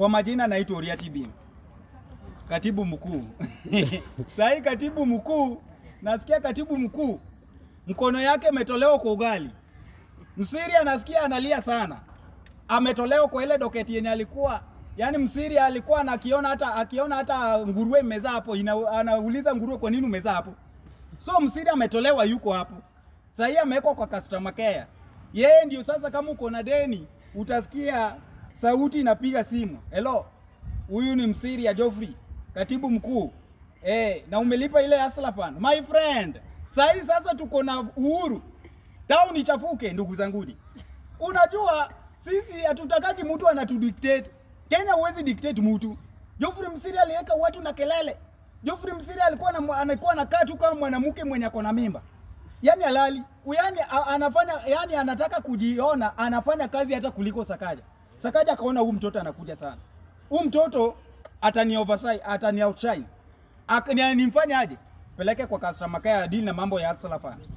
Kwa majina naitwa Uria Tibim, katibu mkuu. Sasa katibu mkuu, nasikia katibu mkuu mkono yake imetolewa kwa ugali. Msiri anasikia analia sana. Ametolewa kwa ile doketi yenye alikuwa, yani Msiri alikuwa anakiona hata akiona hata nguruwe imezaa hapo, anauliza nguruwe kwa nini umezaa hapo? So Msiri ametolewa, yuko hapo. Sasa hii amewekwa kwa customer care. Yeye ndio sasa kama uko na deni utasikia sauti inapiga simu. Hello, huyu ni Msiri ya Geoffrey, katibu mkuu. Na umelipa ile Hustler Fund. My friend, sasa hii sasa tuko na uhuru. Town ichafuke ndugu zanguni. Unajua sisi hatutakaki mtu anatudictate. Kenya huwezi dictate mtu. Geoffrey Msiri aliweka watu na kelele. Geoffrey Msiri alikuwa anakuwa anakaa tu kama mwanamke mwenye ako na mimba. Yaani halali, yaani anafanya, yaani anataka kujiona anafanya kazi hata kuliko Sakaja. Sakaja akaona huyu mtoto anakuja sana. Huyu mtoto atani oversight, atani outshine. Nimfanye aje? Peleke kwa customer care deal na mambo ya Hustler Fund.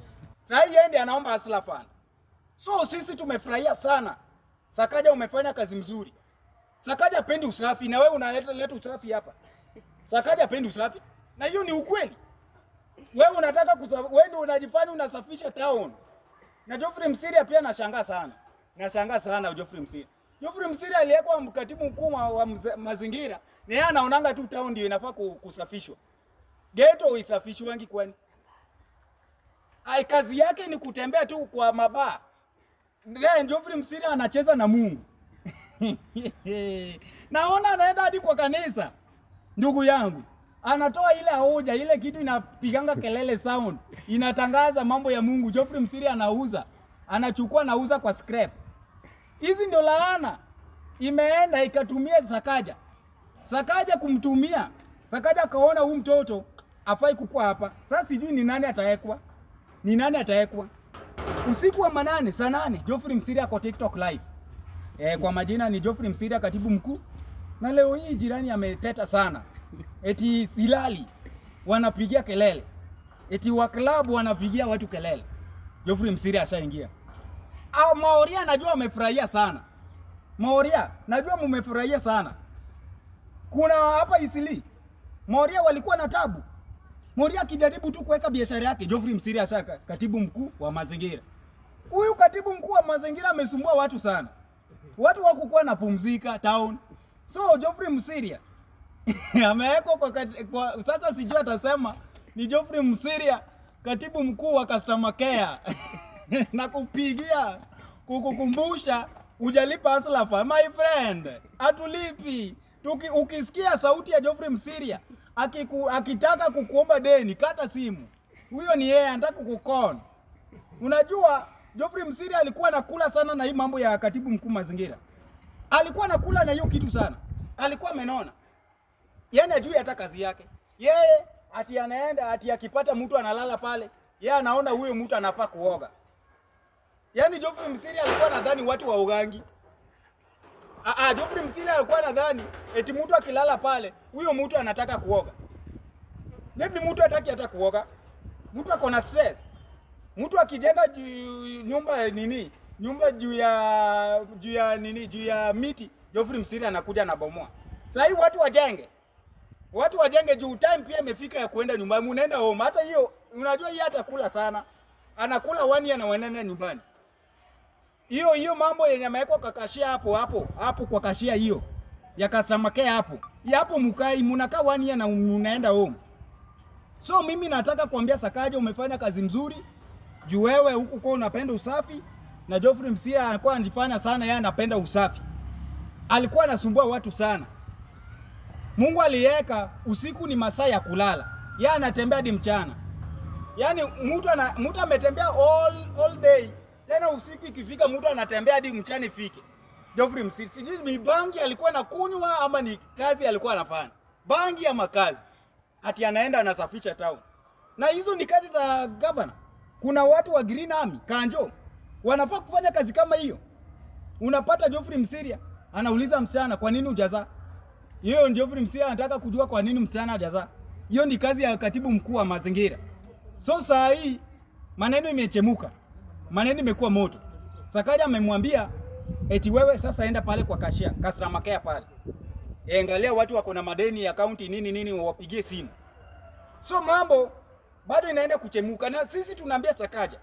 Sasa yeye ndiye anaomba Hustler Fund. So sisi tumefurahia sana. Sakaja umefanya kazi mzuri. Sakaja pendi usafi na wewe unaleta usafi hapa. Sakaja pendi usafi na hiyo ni ukweli. Wewe unataka wewe ndio unajifanya unasafisha town. Na Geoffrey Msiri pia nashangaa sana. Nashangaa sana Geoffrey Msiri. Geoffrey Msiri aliyekuwa mkatibu mkuu wa mazingira, na yeye anaonanga tu town ndio inafaa kusafishwa. Ghetto isafishwangi kwani? Ai, kazi yake ni kutembea tu kwa mabaa. Then Geoffrey Msiri anacheza na Mungu. Naona anaenda hadi kwa kanisa. Ndugu yangu, anatoa ile hoja, ile kitu inapiganga kelele sound, inatangaza mambo ya Mungu. Geoffrey Msiri anauza, anachukua nauza kwa scrap. Hizi ndio laana imeenda ikatumia Sakaja. Sakaja kumtumia. Sakaja kaona huyu mtoto afai kukua hapa. Sasa sijui ni nani ataekwa. Ni nani ataekwa? Usiku wa manane, saa 8, Geoffrey Msiri ako TikTok live. Kwa majina ni Geoffrey Msiri, katibu mkuu. Na leo hii jirani ameteta sana. Eti silali wanapigia kelele. Eti wa club wanapigia watu kelele. Geoffrey Msiri ashaingia. Au Maoria najua amefurahia sana. Maoria najua mmefurahia sana. Kuna hapa Isili Maoria walikuwa na tabu. Maoria akijaribu tu kuweka biashara yake, Geoffrey Msiri ashaka katibu mkuu wa mazingira. Huyu katibu mkuu wa mazingira amesumbua watu sana. Watu hawakuwa napumzika town. So Geoffrey Msiri amewekwa kwa sasa sijui atasema ni Geoffrey Msiri katibu mkuu wa customer care. Na kupigia kukukumbusha hujalipa Hustler Fund. My friend, atulipi. Ukisikia sauti ya Geoffrey Msiri akitaka kukuomba deni, kata simu. Huyo ni yeye anataka kukukon. Unajua Geoffrey Msiri alikuwa anakula sana na hii mambo ya katibu mkuu mazingira. Alikuwa anakula na hiyo kitu sana. Alikuwa amenona. Yaani ajui hata kazi yake. Yeye ati anaenda ati akipata mtu analala pale, yeye anaona huyo mtu anafaa kuoga. Yaani Geoffrey Msiri alikuwa nadhani watu waogangi. Geoffrey Msiri alikuwa nadhani eti mtu akilala pale, huyo mtu anataka kuoga. Maybe mtu hataki hata kuoga. Mtu ako na stress. Mtu akijenga nyumba nini? Nyumba juu ya nini? Juu ya miti, Geoffrey Msiri anakuja anabomoa. Sasa hii watu wajenge. Watu wajenge juu time pia imefika ya kuenda nyumbani. Unaenda home. Hata hiyo unajua yeye atakula sana. Anakula 1 year na wanaenda nyumbani. Hiyo mambo yenye amewekwa kwa kashia hapo kwa kashia hiyo ya customer care hapo. Ya hapo mkai mnakaa 1 year na unaenda home. So mimi nataka kuambia Sakaja umefanya kazi mzuri. Juu wewe huku kwa unapenda usafi na Geoffrey Msiri alikuwa anajifanya sana yeye anapenda usafi. Alikuwa anasumbua watu sana. Mungu aliweka usiku ni masaa ya kulala. Yeye anatembea hadi mchana. Yaani mtu ametembea all day. Tena usiku ikifika mtu anatembea hadi mchana ifike. Geoffrey Msiri sijui ni bangi alikuwa anakunywa ama ni kazi alikuwa anafanya. Bangi ama kazi. Ati anaenda anasafisha town. Na hizo ni kazi za governor. Kuna watu wa Green Army, Kanjo, wanafaa kufanya kazi kama hiyo. Unapata Geoffrey Msiri anauliza msichana kwa nini hujazaa? Hiyo Geoffrey Msiri anataka kujua kwa nini msichana hajazaa. Hiyo ni kazi ya katibu mkuu wa mazingira. So saa hii maneno imechemuka. Maneno imekuwa moto. Sakaja amemwambia eti wewe sasa enda pale kwa kashia, customer care pale. Angalia watu wako na madeni ya kaunti nini nini, wapigie simu. So mambo bado inaenda kuchemuka, na sisi tunaambia Sakaja,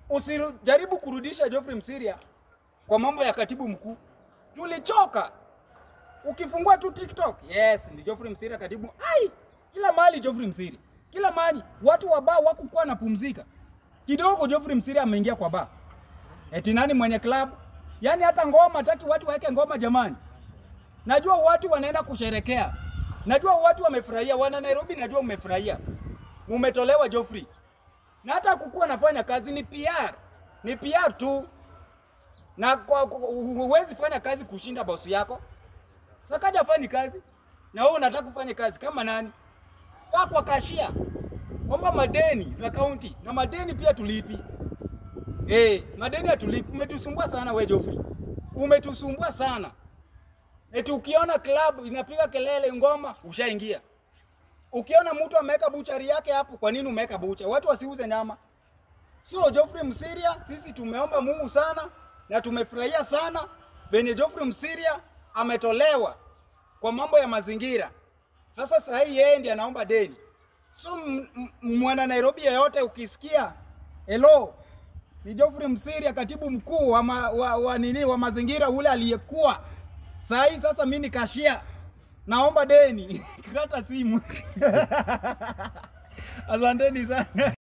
usijaribu kurudisha Geoffrey Mosiria kwa mambo ya katibu mkuu. Tulichoka. Ukifungua tu TikTok, yes, ni Geoffrey Mosiria katibu. Ai, kila mahali Geoffrey Mosiria. Kila mahali watu wa baa wakukuwa napumzika. Kidogo Geoffrey Mosiria ameingia kwa baa. Eti nani mwenye club? Yaani hata ngoma hataki watu waeke ngoma jamani. Najua watu wanaenda kusherekea. Najua watu wamefurahia, wana Nairobi najua mmefurahia. Mumetolewa Geoffrey. Na hata kukuwa nafanya kazi ni PR. Ni PR tu. Na huwezi fanya kazi kushinda bosi yako. Sakaja hafanyi kazi. Na wewe unataka kufanya kazi kama nani? Kaa kwa kashia. Omba madeni za kaunti, na madeni pia tulipi. Madeni hatulipi. Umetusumbua sana we Geoffrey. Umetusumbua sana. Eti ukiona club inapiga kelele ngoma, ushaingia. Ukiona mtu ameweka buchari yake hapo, kwa nini umeweka bucha? Watu wasiuze nyama. So Geoffrey Mosiria, sisi tumeomba Mungu sana na tumefurahia sana venye Geoffrey Mosiria ametolewa kwa mambo ya mazingira. Sasa sasa hii yeye ndiye anaomba deni. So mwana Nairobi yeyote ukisikia hello ni Geoffrey Mosiria katibu mkuu wa mazingira ule aliyekuwa. Sasa hii sasa mimi nikashia naomba deni. Kata simu. Asanteni sana.